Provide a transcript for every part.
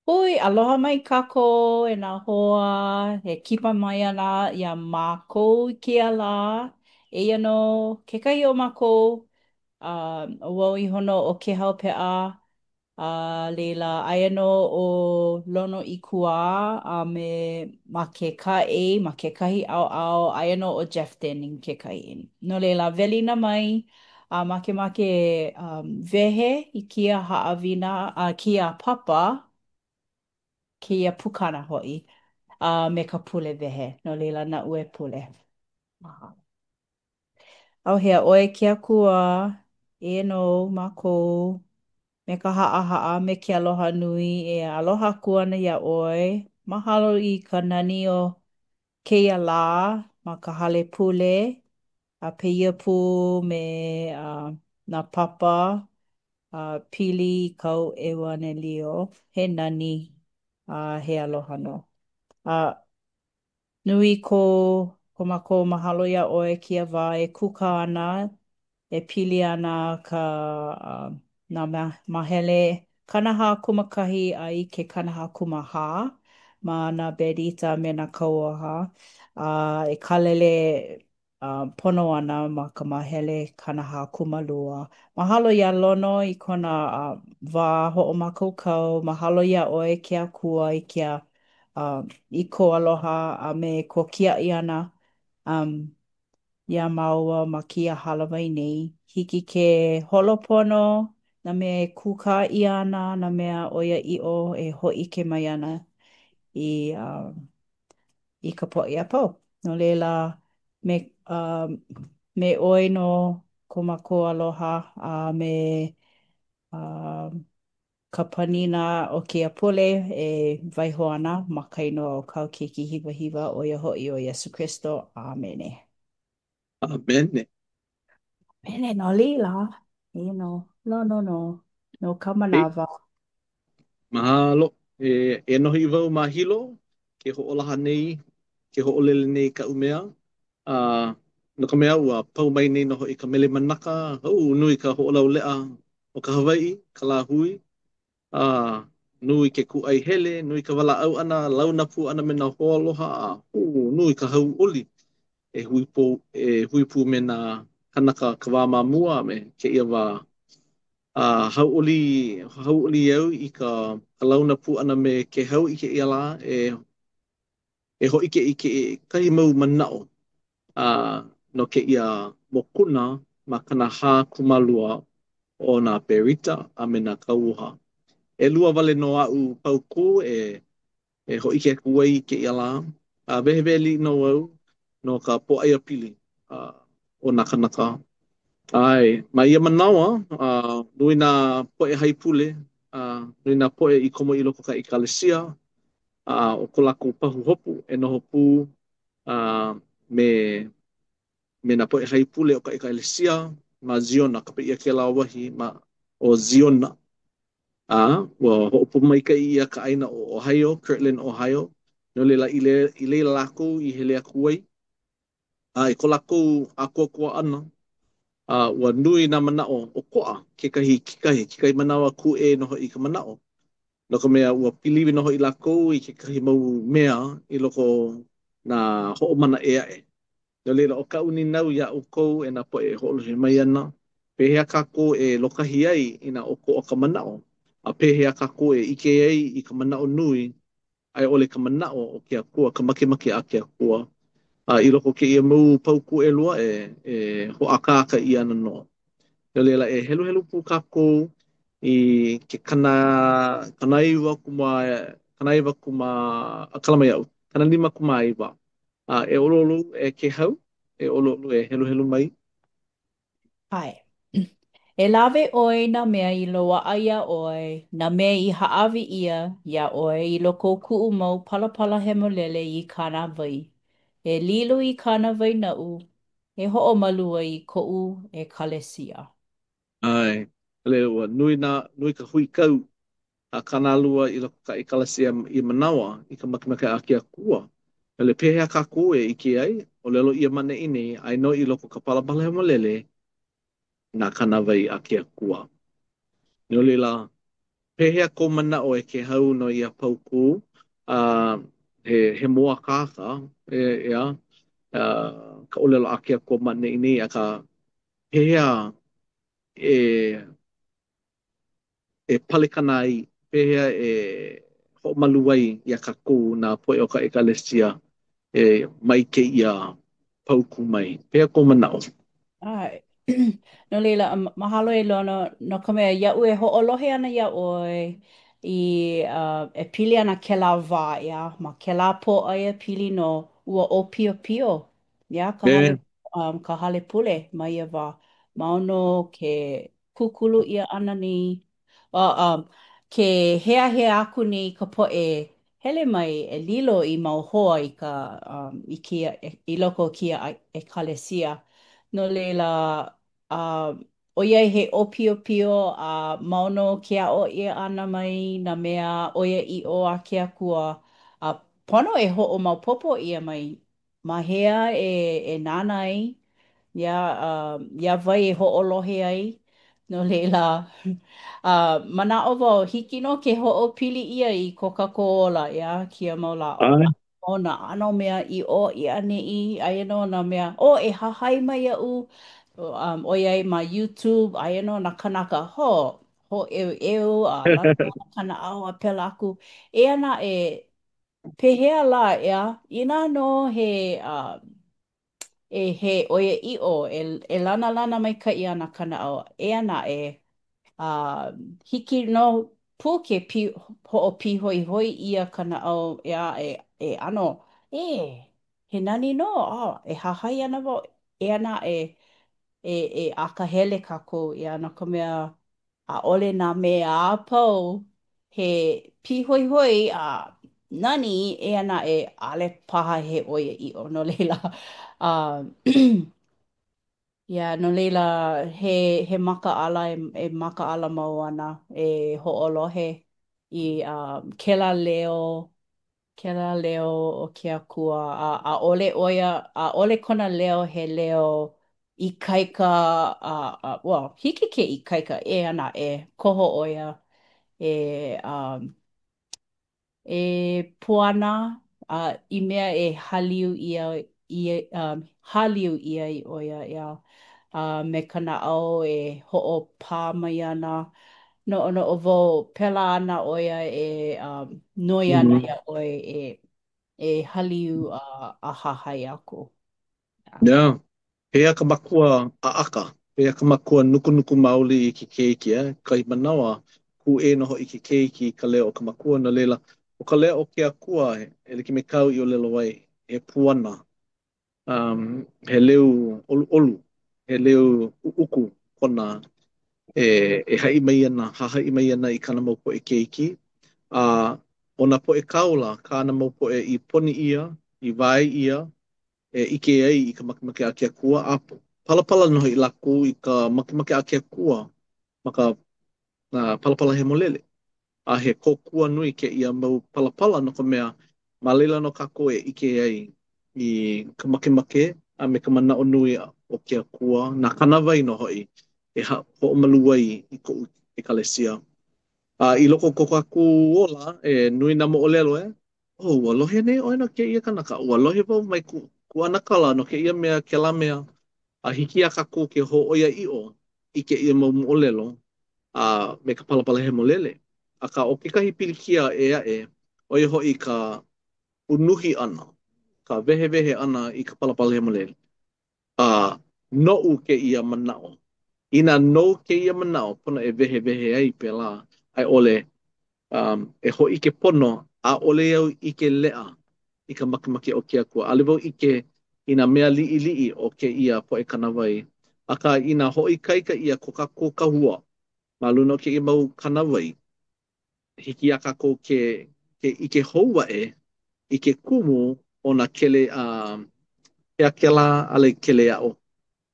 Hui, aloha mai kākou e nā hoa e kipa mai ana iā mākou i kēia lā. Eia nō kekahi o mākou, ʻo wau iho nō ʻo Kēhau Peʻa, a laila, aia nō ʻo Lono ʻIkuā a me ma ke kāʻei, ma kekahi ʻaoʻao, aia nō ʻo Jeff Denning kekahi. No laila, welina mai a makemake e wehe i kēia haʻawina, a kēia papa, kēia pukana hoʻi, a me ka pule wehe. No laila, naʻu e pule. Mahalo. ʻAuhea ʻoe ke Akua, eia nō mākou me ka haʻahaʻa me ke aloha nui e aloha aku ana iā ʻoe. Mahalo i ka nani o kēia lā ma ka hale pule a pēia pū me nā papa a pili i kāu ʻeuanelio. He nani a he aloha nō. A nui ko ko mākou mahalo iā ʻoe kēia wā e kūkā ana e pili ana ka nā māhele 41 a i ke 44 ma nā berita me nā kauoha a e kālele pono ana ma ka māhele 42. Mahalo iā Lono i kona wā hoʻomākaukau, mahalo iā ʻoe ke Akua i ke i kou aloha a me kou kiaʻi ʻana um, iā māua ma kēia hālāwai nei. Hiki ke holo pono nā mea e kūkā ʻia ana, nā mea ʻoiaʻiʻo e hōʻike mai ana i, um, i ka poʻe a pau. No laila, me, um, me ʻoe nō ko mākou aloha a me um, ka panina o kēia pule e waiho ana ma ka inoa o kāu Keiki hiwahiwa, ʻo ia hoʻi ʻo Iesū Kristo. ʻĀmene. ʻĀmene. ʻĀmene no laila, you know, Lono nō, no ka Hey, manawa. mahalo. E, e noho i wau ma Hilo, ke hoʻolaha nei, ke hoʻolele nei kaʻu mea. A no ka mea, ua pau mai nei nō hoʻi ka Mele Manaka, hou nui ka hoʻolauleʻa o ka Hawaiʻi, ka lāhui. A nui ke kūʻai hele, nui ka walaʻau ʻana, launa pū ʻana me nā hoaaloha, a hū, nui ka hauʻoli e hui pū, e hui pū me nā kānaka ka wā ma mua a me kēia wā. A hauʻoli, hauʻoli au i ka, ka launa pū ʻana me Kēhau i kēia lā e e hōʻike i kekahi mau manaʻo a no kēia mokuna ma 42 o nā berita a me nā kauoha. ʻElua wale nō aʻu paukū e e hōʻike aku ai i kēia lā. A wehewehe liʻiliʻi nō au no ka pōʻaiapili a o nā kānaka. ʻAe, ma ia manawa, a nui nā poʻe haipule, a nui nā poʻe i komo i loko o ka ʻekalesia, a ʻo ko lākou pahuhopu e noho pū a me me nā poʻe haipule o ka ʻekalesia ma Ziona, kapa ʻia kēlā wahi ma ʻo Ziona. A ua hoʻopōmaikaʻi ʻia ka ʻāina ʻo Ohio, Kirtland, Ohio, no laila i, le, i laila lākou i hele aku ai. A i ko lākou ʻākoakoa ʻana, a ua nui nā manaʻo ʻokoʻa kekahi i kekahi, kekahi manawa kūʻē nō hoʻi i ka manaʻo, no ka mea, ua piliwi nō hoʻi lākou i kekahi mau mea i loko o nā hoʻomana ʻē aʻe. No laila, ʻo kaʻu nīnau iā ʻoukou e nā poʻe e hoʻolohe mai ana, pehea kākou e lōkahi ai inā ʻokoʻa ka manaʻo? A pehea kākou e ʻike ai i ka manaʻo nui a i ʻole ka manaʻo o ke Akua, ka makemake a ke Akua. A i loko o kēia mau paukū ʻelua e, e hoʻākāka ʻia ana nō. No laila, e heluhelu pū kākou i ke kana, 90 kumā, 90 kumā, kala mai iaʻu, 59. A e ʻoluʻolu e Kēhau, e ʻoluʻolu e heluhelu mai. ʻAe. E lawe ʻoe i nā mea i loaʻa iā ʻoe, nā mea i hāʻawi ʻia iā ʻoe i loko o kuʻu mau palapala hemolele i kānāwai, e lilo i kānāwai naʻu, e hoʻomalu ai i koʻu ʻekalesia. ʻAe, a ua nui nā, nui ka huikau a kānālua i loko ka ʻekalesia ia manawa i ka makemake a ke Akua. No laila, pehea kākou e ʻike ai? ʻŌlelo ʻia ma 'neʻi nei, aia nō i loko ka palapala hemolele nā kānāwai a ke Akua. No laila. Pehea kou manaʻo e Kēhau no ia paukū? Uh, he mōakāka, e, ʻeā, ka ʻōlelo a ke Akua ma ʻaneʻi nei, akā, pehea e, e palekana ai, pehea e hoʻomalu ai iā kākou nā poʻe o ka ʻekalesia e mai kēia paukū mai? Pehea kou manaʻo? ʻAe. No laila, mahalo e Lono, no ka mea, iaʻu e hoʻolohe ana iā ʻoe i e pili ana kēlā wā, ʻeā, ma kēlā pōʻaiapili nō ua ʻōpiopio, ʻeā, ka hale, E, ka hale pule ma ia wā. Mau nō ke kūkulu ʻia ʻana nei, ke heahea aku nei ka poʻe hele mai e lilo i mau hoa i ka i kēia i loko o kēia ʻekalesia. No laila, ʻoiai he ʻōpiopio a mau nō ke aʻo ʻia ʻana mai nā mea ʻoiaʻiʻo a ke Akua, a pono e hoʻomaopopo ʻia mai ma hea e nānā ai iā, iā wai e hoʻolohe ai. No laila, manaʻo wau, hiki nō ke hoʻopili ʻia i ko kākou ola, ʻeā, kēia mau lā. ʻae. ʻO nā ʻano mea i ʻō i ʻaneʻi, aia nō nā mea, ʻo e hahai mai iaʻu, ʻoiai ma YouTube, aia nō nā kānaka, ho, hōʻeuʻeu a lanalana ka naʻau a pēlā aku. Eia naʻe, pehea lā, ʻeā, inā nō he, he ʻoiaʻiʻo e lanalana maikaʻi ana ka naʻau, eia naʻe, a hiki nō pū ke hoʻopīhoihoi ʻia ka naʻau, ʻeā, e ʻano, ē, he nani nō, a e hahai ana wau, eia naʻe, e akahele kākou, ʻeā, no ka mea, ʻaʻole nā mea a pau he pīhoihoi a nani, eia naʻe, ʻaʻole paha he ʻoiaʻiʻo. No laila, yeah, no laila, he makaʻala e makaʻala mau ana e hoʻolohe i kēlā leo kēlā leo o ke Akua, a ʻaʻole ʻo ia, ʻaʻole kona leo he leo ikaika, a well, hiki ke ikaika, eia naʻe, koho ʻo ia e, e puana a i mea e hāliu ʻia, i, hāliu ʻia ai ʻo ia, ʻeā, a me ka naʻau e hoʻopā mai ana. Noʻonoʻo wau, pēlā ana ʻo ia e noi ana Mhm. iā ʻoe e hāliu a hahai aku. Yeah. Pehea ka makua ʻaʻaka? Pehea ka makua nukunuku maoli i ke keiki, eh? Kahi manawa, kūʻē nō hoʻi ke keiki i ka leo o ka makua, no laila, ʻo ka leo o ke akua, e like me kāu i ʻōlelo ai, he puana, he leo ʻoluʻolu, he leo ʻuʻuku kona e haʻi mai ana, hahaʻi mai ana i kāna mau poʻe keiki, a ʻo nā poʻe kāula, kāna mau poʻe i poni ʻia, i wae ʻia, e ʻike ai i ka makemake a ke Akua, a palapala nō hoʻi lākou i ka makemake a ke Akua ma ka Palapala Hemolele. A he kōkua nui kēia mau palapala no ka mea, ma laila nō kākou e ʻike ai i ka makemake a me ka manaʻo nui o ke Akua, nā kānāwai nō hoʻi e hoʻomalu ai i koʻu ʻekalesia. A i loko o ko kākou ola, e nui nā moʻolelo, e? Oh, ua lohe nei ʻoe no kēia kanaka? Ua lohe wau mai kuʻu ʻanakala no kēia mea, kēlā mea. A hiki iā kākou ke hōʻoiaʻiʻo i kēia mau moʻolelo a me ka Palapala Hemolele. Akā, ʻo kekahi pilikia ʻē aʻe, ʻo ia hoʻi ka unuhi ʻana, ka wehewehe ʻana i ka Palapala Hemolele. A noʻu kēia manaʻo. Inā nou kēia manaʻo, pono e wehewehe ai pēlā, a i ʻole e hōʻike pono, ʻaʻole au ʻike leʻa i ka makemake o ke Akua. ʻAʻole wau ʻike i nā mea liʻiliʻi o kēia poʻe kānāwai. Akā, inā hoʻoikaika ʻia ko kākou kahua ma luna o kēia mau kānāwai, hiki iā kākou ke ke ʻike hou aʻe i ke kumu o nā kele a uh, hea kēlā ʻaʻole keleaʻo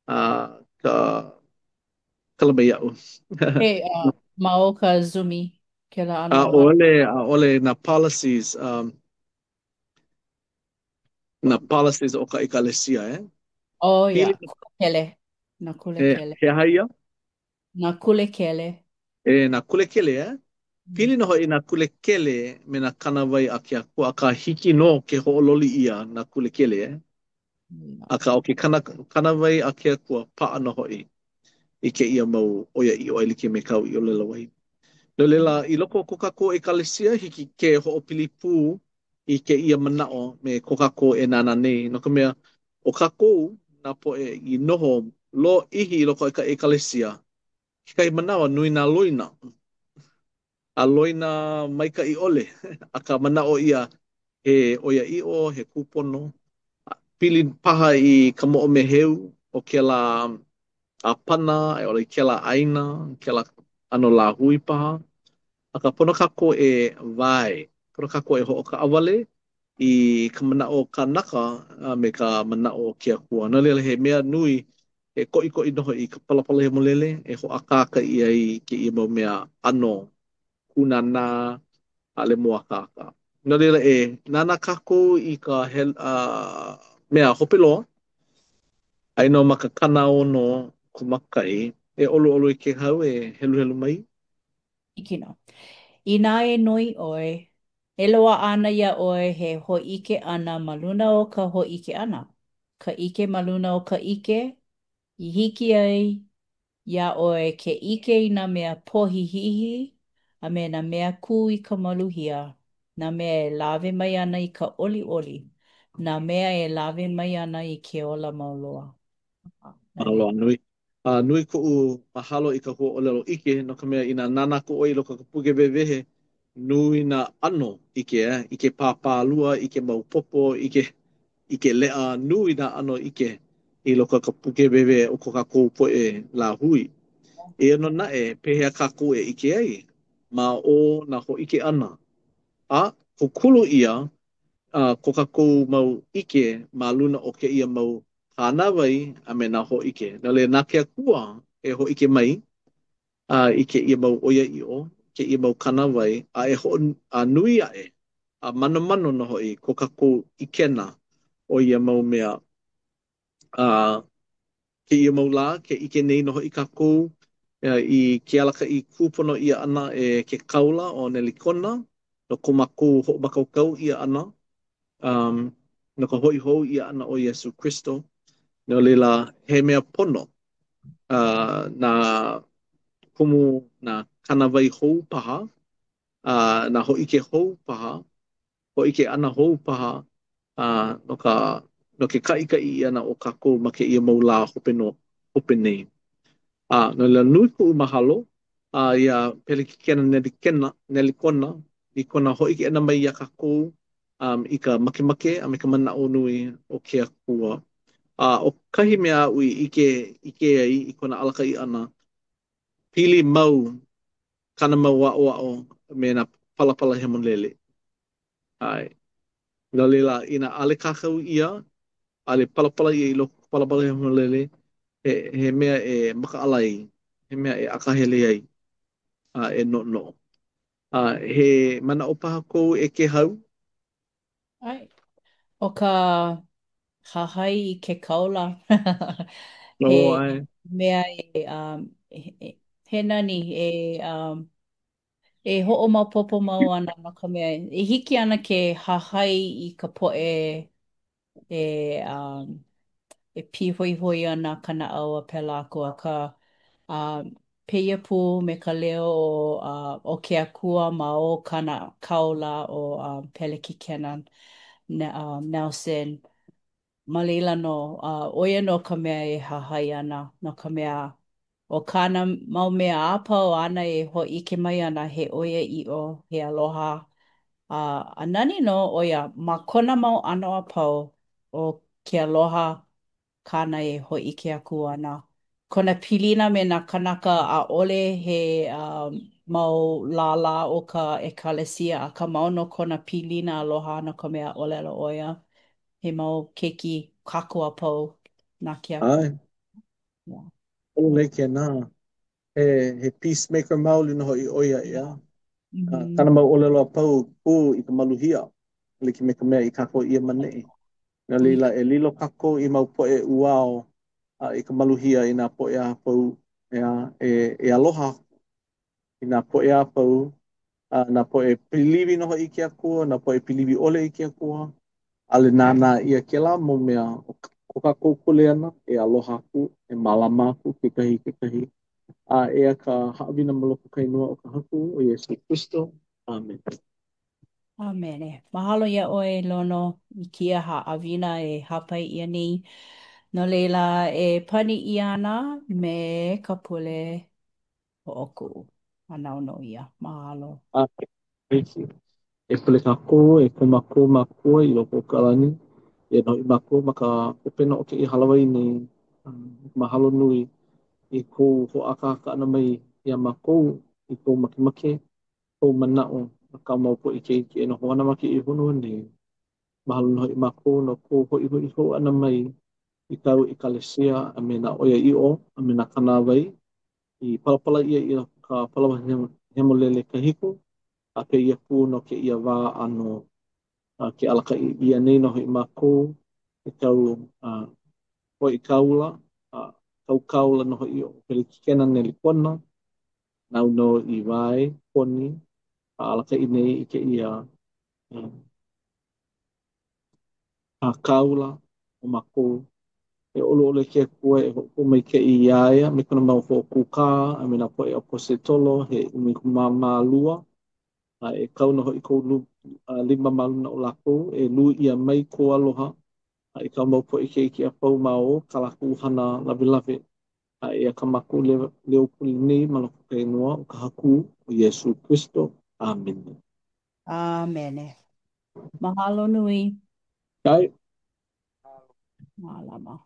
a uh, ka kala mai iaʻu. Hey, ma o ka Zumi, kēlā ʻano hana. ʻAʻole, ʻaʻole nā policies, nā policies o ka ʻekalesia, eh? Oh, Pili, yeah. Kulekele. Nā e, kulekele. he aha ia? Nā kulekele. E, nā kulekele, eh? Pili nō hoʻi nā kulekele me nā kānāwai a ke Akua, akā hiki nō ke hoʻololi ʻia nā kulekele, eh? Akā ʻo ke kānāwai a ke Akua, paʻa nō hoʻi i kēia mau ʻoiaʻiʻo e like me kāu i ʻōlelo ai. No laila, i loko o ko kākou ʻekalesia, hiki ke hoʻopili pū i kēia manaʻo me ko kākou e nānā nei, no ka mea, ʻo kākou nā poʻe i noho lōʻihi i loko o ka ʻekalesia, kekahi manawa nui nā loina, a loina maikaʻi ʻole, akā manaʻo ʻia he ʻoiaʻiʻo, he kūpono, pili paha i ka moʻomeheu o kēlā ʻāpana, a i ʻole kēlā ʻāina, kēlā ʻano lāhui paha. Akā pono kākou e wae, pono kākou e hoʻokaʻawale i ka manaʻo kanaka a me ka manaʻo o ke Akua. No laila, he mea nui, he koʻikoʻi nō hoʻi ka Palapala Hemolele e hoʻākāka ʻia ai kēia mau mea ʻano kūnānā, ʻaʻole mōakāka. No laila, e nānā kākou i ka hel, uh, mea hope loa, aia nō ma ka 61. E ʻoluʻolu e Kēhau e heluhelu mai. Hiki nō. Inā e noi ʻoe, e loaʻa ana iā ʻoe he hōʻike ʻana ma luna o ka hōʻike ʻana, ka ʻike ma luna o ka ʻike, i hiki ai iā ʻoe ke ʻike i nā mea pohihihi a me nā mea kū i ka maluhia, nā mea e lawe mai ana i ka ʻoliʻoli, nā mea e lawe mai ana i ke ola mau loa. Mahalo Nani. a nui. A nui koʻu mahalo i ka huaʻōlelo ʻike, no ka mea, inā nānā aku ʻoe i loko o ka puke wehewehe, nui nā ʻano ʻike, eh? ʻIke pāpālua, ʻike maopopo, ʻike, ʻike leʻa, nui nā ʻano ʻike i loko o ka puke wehewehe o ko kākou poʻe lāhui. Eia nō naʻe, pehea kākou e ʻike ai? Ma o nā hōʻike ʻana. A kūkulu ʻia uh, ko kākou mau ʻike ma luna o kēia mau kānāwai a me nā hōʻike. No laila, na ke Akua e hōʻike mai uh, i kēia mau ʻoiaʻiʻo, kēia mau kānāwai, a e hoʻonui aʻe a manomano nō hoʻi ko kākou ʻikena o ia mau mea. A uh, kēia mau lā, ke ʻike nei nō hoʻi kākou i ke alakaʻi kūpono ʻia ʻana e ke kāula ʻo Nelikona no ko mākou hoʻomākaukau ʻia ʻana um, no ka hoʻi hou ʻia ʻana o Iesū Kristo. No laila, he mea pono uh, nā kumu, nā kānāwai hou paha, uh, nā hōʻike hou paha, hōʻike ʻana hou paha uh, no ka no ke kaʻikaʻi ʻana o kākou ma kēia mau lā hope no hope nei. A no laila nui kuʻu mahalo a iā Pelekikena Nelikena, Nelikona i kona hōʻike ʻana mai iā kākou um, i ka makemake a me ka manaʻo nui o ke Akua. A ʻo kahi mea aʻu i ʻike ʻike ai i kona alakaʻi ʻana, pili mau kāna mau aʻoaʻo me nā palapala hemolele. ʻAe. No laila, inā ʻaʻole kākau ʻia, ʻaʻole palapala ʻia i loko o ka palapala hemolele, he, he mea e makaʻala ai, he mea e akahele ai, a e noʻonoʻo. A he manaʻo paha kou e Kēhau? ʻAe. ʻO ka hahai i ke kaula Oh, he ʻae. mea e, um, he, he nani e um, e hoʻomaopopo mau ana no ka mea e hiki ana ke hahai i ka poʻe e um, e pīhoihoi ana ka naʻau a pēlā aku akā um, pēia pū me ka leo o, uh, o ke Akua ma o kāna kāula ʻo um, Pelekikena Nelson. Ma laila nō, uh, ʻo ia nō ka mea e hahai ana, no ka mea, ʻo kāna mau mea a pau āna e hōʻike mai ana he ʻoiaʻiʻo, he aloha, a, a nani nō ʻo ia ma kona mau ʻano a pau, ʻo ke aloha kāna e hōʻike aku ana. Kona pilina me nā kānaka ʻaʻole he um, mau lālā o ka ʻekalesia, akā mau nō kona pilina aloha no ka mea ʻōlelo ʻo ia, he mau keiki kākou a pau na ke Akua. ʻAe. Yeah. ʻOlolei kēnā. He, he peacemaker maoli nō hoʻi ʻo ia, Yeah. ʻeā. Uh, Mm-hmm. kāna mau ʻōlelo a pau kū i ka maluhia, like me ka mea i kākau ʻia ma neʻi. No laila, e lilo kākou i mau poʻe ʻuao a i ka maluhia i nā poʻe a pau, ʻeā, e, e aloha i nā poʻe a pau. A nā poʻe piliwi nō hoʻi i ke Akua, nā poʻe piliwi ʻole i ke Akua, ʻaʻole nānā ʻia kēlā mau mea ʻo ko kākou kuleana e aloha aku, e mālama aku kekahi i kekahi. A eia ka haʻawina ma loko o ka inoa o ka Haku ʻo Iesū Kristo. ʻĀmene. ʻĀmene. Mahalo iā ʻoe, Lono, i kēia haʻawina e hāpai ʻia nei. No laila, e pani ʻia ana me ka pule hoʻokuʻu. A nāu nō ia. Mahalo. A hiki. E pule kākou e ko mākou Makua i loko o ka lani, eia nō hoʻi mākou ma ka hopena o kēia hālāwai nei. Mahalo nui i kou hoʻākāka ʻana mai iā mākou i kou makemake, kou manaʻo no kāu mau poʻe keiki e noho ana ma kēia honua nei. Mahalo nō hoʻi mākou no kou hoʻihoʻi hou ʻana mai i kāu ʻekalesia a me nā ʻoiaʻiʻo a me nā kānāwai i palapala ʻia i ka Palapala Hemolele kahiko, a pēia pū no kēia wā ʻānō. A ke alakaʻi ʻia nei nō hoʻi mākou e kāu poʻe kāula, a kāu kāula nō hoʻi ʻo Pelekikena Nelikona, nāu nō i wae, poni, a alakaʻi nei i kēia pā kāula o mākou. E ʻoluʻolu e ke Akua e hoʻopōmaikaʻi iā ia me kona mau hoa kūkā a me nā poʻe ʻaposetolo he 12, a e kau nō hoʻi kou lima ma luna o lākou, e lū ʻia mai kou aloha a i kāu mau poʻe keiki a pau ma o kā lākou hana lawelawe. A eia kā mākou leo pule nei ma loko o ka inoa o ka Haku ʻo Iesū Kristo. ʻĀmene. ʻĀmene. Mahalo nui. ʻAe. Mālama.